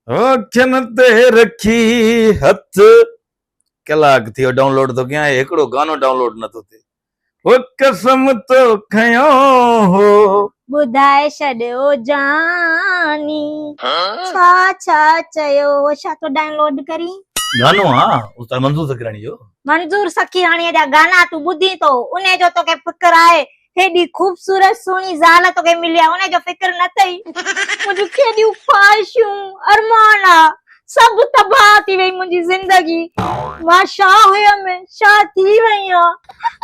اکين تي رکي هٿ. ڪلاڪ ٿي ويو ڊائونلوڊ ٿو ڪيان هڪڙو گانو ڊائونلوڊ نٿو ٿئي. هو قسم تو کنيو هو. ٻڌائي ڇڏ او جاني. ڇا ڇا چيو هو ڇا ٿو ڊائونلوڊ ڪرين. گانو آ استاد منظور سکراڻي جو. منظور سکيراڻي جا گانا تون ٻڌين ٿو انهي جو توکي فڪر آهي هيڏي خوبصورت سهڻي زال توکي ملي آ ان جو فڪر نه اٿئي منهنجون ڪيڏيون خواهشون ارمان آ سڀ تباهه ٿي وئي منهنجي زندگي مان ڇا هيم ڇا ٿي وئي آ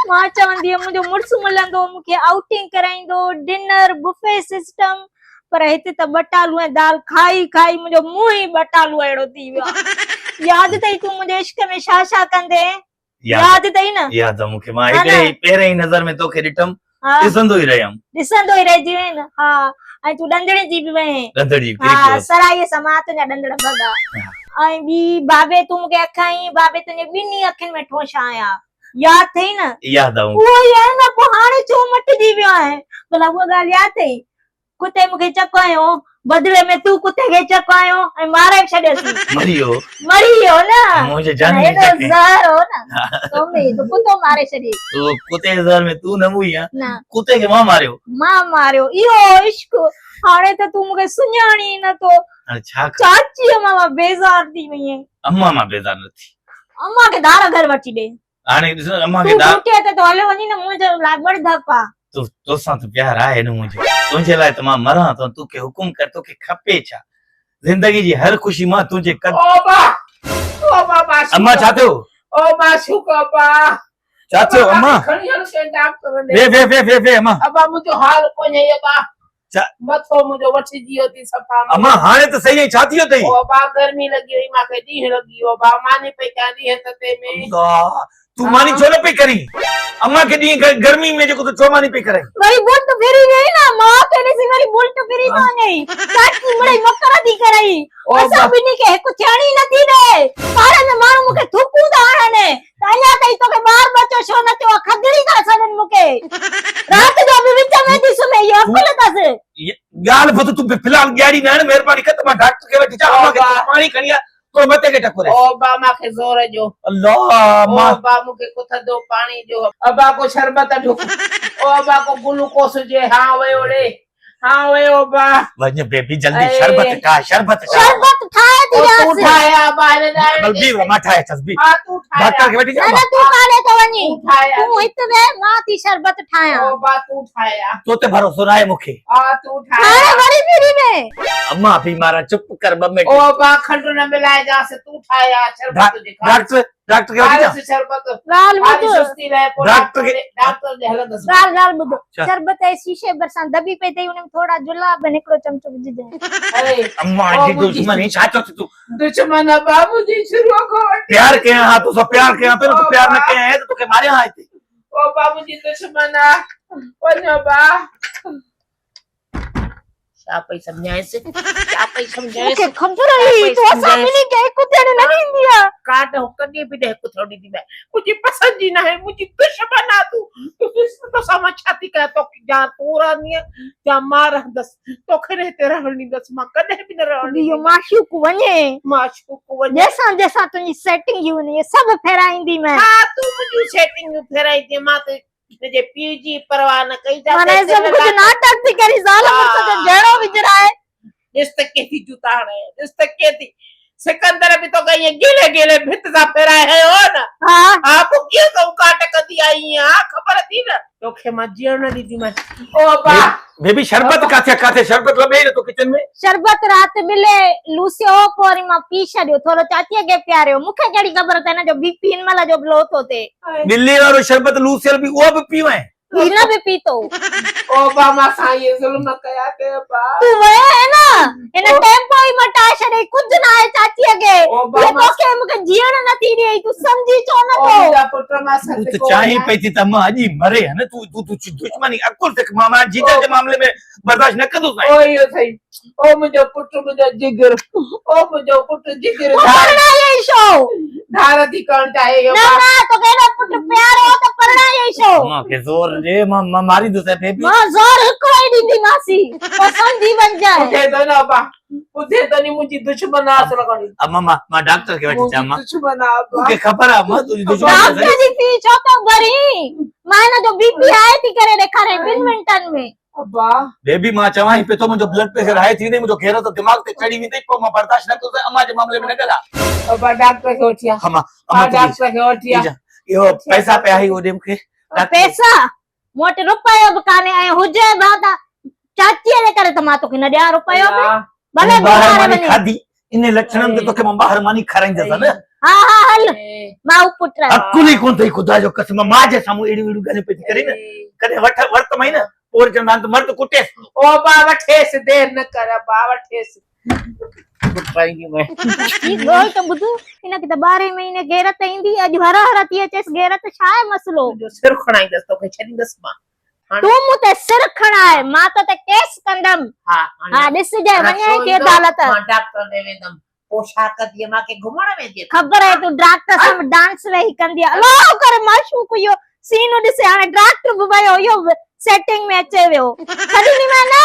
مان چوندي هيم منهنجو مڙس ملندو مونکي آئوٽنگ ڪرائيندو ڊنر بفي سسٽم پر هتي ته ٻٽالو ۽ دال کائي کائي منهنجو منهن ئي ٻٽالو اهڙو ٿي ويو آ ياد اٿئي تون منهنجي عشق ۾ ڇا ڇا ڪندي هئين ياد اٿئي نه؟ ياد آ مون کي مان هڪڙي ئي پهرين ئي نظر ۾ توکي ڏٺم ڏسندو ئي رهيم. ڏسندو ئي رهجي وئين نه ها ۽ تون ڏندڻي جي به وئين. ڏندڻ جي به ها سرائيء سان مان تنهنجا ڏندڻ ڀڳا ۽ ٻي بابي تون مون کي اک هنئين بابي تنهنجي ٻنهي اکين ۾ ٺونشا هنيا ياد اٿئي نه؟ ياد آ مون کي. اهو ئي آهي نه پوء هاڻي ڇو مٽجي ويو آهين ڀلا اها ڳالهه ياد اٿئي ڪتي مون کي چڪ هنيو، بدلي ۾ تون ڪتي کي چڪ هنيو ۽ ماري به ڇڏيس. مري ويو. مري ويو نه. منهنجي جان جي هيڏو چڪ. زهر هو نه تو ۾ تو ڪتو ماري ڇڏيئي. تو ڪتي جي زهر ۾ تون نه موئي ها. نه. ڪتي کي مان ماريو. مان ماريو. اهو هو عشق. هاڻي ته تون مون کي سڃاڻين ئي نه ٿو. هاڻي ڇا ڪران. چاچيء مان مان بيزار ٿي وئي آهيان. امان مان بيزار نه ٿي. امان کي ڌار گهر وٺي ڏي. هاڻي ڏس نه امان کي تون ڊيوٽيء تي ٿو هليو وڃين نه منهنجو لاء ٻڙ ڌڪ آ. تو توسان ته پيار آهي نه منهنجو تنهنجي لاء ته مان مران ٿو توکي حڪم ڪر توکي کپي ڇا زندگي جي هر خوشي مان تنهنجي قد او با او با با امان ڇا ٿيو او معشوق ابا ڇا ٿيو امان کڻي هل ڪنهن ڊاڪٽر ڏي وي وي وي وي وي امان ابا منهنجو حال ڪونهي ابا مٿو منهنجو وٺجي ويو ٿي صفا امان هاڻي ته صحيح آهين ڇا ٿي ويو اٿئي؟ او ابا گرمي لڳي وئي مانکي ڏينهن لڳي ويو ابا ماني پئي ڪيان ڏينهن تتي ۾. الله تون ماني ڇو نه پئي ڪرين؟ امان کي ڏينهن گرمي ۾ جيڪو تون ڇو ماني پئي ڪرين؟ وري بلٽ ڦري ويئي نه ماء کي ڏسي وري بلٽ ڦري ٿو وڃئي چاچي مڙئي مڪر ٿي ڪرئي اسان ٻنهي کي هڪ ٿيڻ ئي نٿي ڏئي پاڙي ۾ ماڻهو مون کي ٿڪون ٿا هڻن ته اڃا تائين توکي ٻار ٻچو ڇو نه ٿيو آ کدڙي ٿا سڏن مون کي رات جو به وچ ۾ ٿي سمهي اهو عقل اٿس. ڳالهه ٻڌ تون في الحال ڳياڙي نه هڻ مهرباني ڪر ته مان ڊاڪٽر کي وٺي اچان امان کي تون پاڻي کڻي آ تو مٿي کي ٽڪر او ابا مان کي زور ڏيو الله او ابا مون کي ڪو ٿڌو پاڻي ڏيو ابا ڪو شربت ڍڪ او ابا ڪو گلوڪوس هجي هان ويو ڙي ها ويو ابا. وڃ بيبي جلدي شربت ٺاهه شربت ٺاهه. شربت ٺاهي ٿي ڏيانس. تون ٺاهي آ ابا هن ڏائڻ بل بي مان ٺاهي اچانس بي. ها تون ٺاهي. ڊاڪٽر کي وٺي نه نه تون ڪاڏي ٿو وڃين تون هت ويهه مان ٿي شربت ٺاهيان. او ابا تون ٺاهي آ. تو تي ڀروسو ناهي مون کي. ها تون ٺاهي. هاڻي وري ڦري وئين. امان بيمار آ چپ ڪر ٻه منٽ. او ابا کنڊ نه ملائجانس تون ٺاهي آ شربت جي ڊاڪٽر ڊاڪٽر کي وٺي اچان. ڳالهه ٻڌ. ڊاڪٽر کي ڊاڪٽر ڏي هلندس. ڳالهه ڳالهه ٻڌ. شربت جي شيشي ڀرسان دٻي پئي اٿئي ان ۾ ٿورا جلاب ۽ هڪڙو چمچو وجهجانء. امان جي دشمني ڇا چئو ٿي تون. دشمن ابا منهنجي شروع کان وٺي. پيار ڪيان ها توسان پيار ڪيان پيو نه تون پيار نه ڪيان ها ته توکي ماريان ها هتي. او ابا منهنجي دشمن آ. وڃ ابا. ڇا پئي سمجهائينس ڇا پئي سمجهائينس مونکي خبر هئي تو اسان ٻنهي کي هڪ ٿيڻ نه ڏيندي آ. ڪاٽ هو ڪڏهن به نه هڪ ٿيڻ ڏيندي مين منهنجي پسند جي ناهي منهنجي دشمن آ تون تون ڏس ته توسان مان ڇا ٿي ڪيان توکي جا تون رهندينء جا مان رهندس توکي نه هتي رهڻ ڏيندس مان ڪڏهن به نه رهڻ اهو معشوق وڃي معشوق وڃي جيسان جيسان تنهنجي سيٽنگيون آهن اهي سڀ ڦيرائيندي مين. ها تون منهنجون سيٽنگيون ڦيرائيندينء مان ته هن جي پيء جي پرواهه نه ڪئي جا معنيٰ سڀ ڪجهه ناٽڪ ٿي ڪري زال مڙس جو جهيڙو وجهرائي. ڏس ته ڪيئن ٿي جوتا هڻي ڏس ته ڪيئن ٿي سڪندر به توکي ائين گيلي گيلي ڀت سان ڦيرائي هنيو هو نه ها ها پوء ڪيئن تون ڪاٽ ڪندي آئي هئين ها خبر ٿي نه توکي مان جيئڻ نه ڏينديمانء او ابا. بيبي شربت ڪاٿي آ ڪاٿي شربت لڀي ئي نٿو ڪچن ۾. شربت رات ٻلي لوسيو هو پوء وري مان پي ڇڏيو ٿورو چاچيء کي پياريو مون کي ڪهڙي خبر ته هن جو بي پي هن مهل جو به لو ٿو ٿئي. ٻلي وارو شربت لوسيل به اهو به پيو آهين. هي نه به پيتو. او ابا مان سان اهي ظلم ڪيا اٿئي ابا. تون ويو آهين نه هن ٽيمپو ئي مٽائي ڇڏيئي ڪجهه نه آهي چاچيء کي. او ابا مان توکي मूंखे जीअण नथी ॾियई, तूं सम्झी छो ओ नथो? मुंहिंजा पुट, मां तूं सदको त चाहीं वञा। पई थी त अम्मा अॼु ई मरे, हा न? तूं तूं तूं दुश्मनी अकुल सिख, मां मां जीजा जे मामले में बर्दाश्त न कंदुसि। ओ इहो सही, ओ मुंहिंजो पुट, मुंहिंजो जिगर, ओ मुंहिंजो पुट जिगर। तूं धार परणायई छो? धार थी करणु चाहे इहो। न न, तोखे एॾो पुट प्यारो हो त परणायई छो? अम्मा खे ज़ोर ॾे, मां मां मारींदुसि बेबी। मां ज़ोर हिकिड़ो ई ॾींदीमांसि, पोइ सम्झी वञिजांइ। ॿुधे थो न अबा, ॿुधे थो नी, मुंहिंजी दुश्मन आहे असल खणी। अम्मा, मां मां डॉक्टर खे वठी अचां अम्मा। मुंहिंजी दुश्मन आहे अबा। मूंखे ख़बर आहे अम्मा, तुंहिंजी दुश्मन आहे। डॉक्टर जी फी छो थो भरीं? मां हिन जो बीपी हाई थी करे ॾेखारे ॿिनि मिंटनि में। अबा बेबी, मां चवां ई पियो थो, मुंहिंजो ब्लड प्रेशर हाई थी वेंदई, मुंहिंजो घेरो त दिमाग़ ते चढ़ी वेंदई, पोइ मां बर्दाश्त न कंदुसि। अम्मा जे मामले में न ॻाल्हाए। अबा, डॉक्टर खे वठी आ। अम्मा, हा, अम्मा, डॉक्टर खे वठी आ। इहो पैसा पिया आहिनि, उहो ॾे मूंखे। पैसा मूं वटि रुपयो बि कान्हे, ऐं हुजे बि त चाचीअ जे करे त मां तोखे न ॾियां रुपयो बि, भले ॿाहिरि गुज़ारे मानी वञे। खाधी, इन लक्षणनि ते तोखे मां ॿाहिरि मानी खाराईंदसि न। हा हा, हल मां पुट। अकुल ई कोन अथई, ख़ुदा जो कसम, मां जे साम्हूं अहिड़ियूं अहिड़ियूं ॻाल्हियूं पई थी करे न। कॾहिं वठ वरत माई न, पोइ वरी चवंदा आहिनि त मर्द कुटेसि। ओ अबा, वठेसि, देरि न कर अबा, वठेसि। ही ॻाल्हि त ॿुध, हिनखे त ॿारहें महीने गैरत ईंदी, अॼु हर हर थी अचेसि गैरत, छा आहे मसइलो? तुंहिंजो सिर खणाईंदसि, तोखे छॾींदसि मां। तूं मूं ते सिर खणाए, मां तो ते केस कंदमि। हा। हा, ॾिसजांइ, वञे थी अदालत। मां डॉक्टर ॾे वेंदमि, पोशाक थी मांखे घुमण वेंदी। ख़बर आहे तूं डॉक्टर सां डांस वेही कंदी आहे। अलाह करे माशूक, इहो सीन ॾिसे हाणे डॉक्टर बि वियो, इहो सेटिंग में अचे वियो। छॾींदीमांइ न,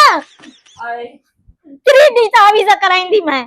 3D तावीज़ कराईंदीमांइ।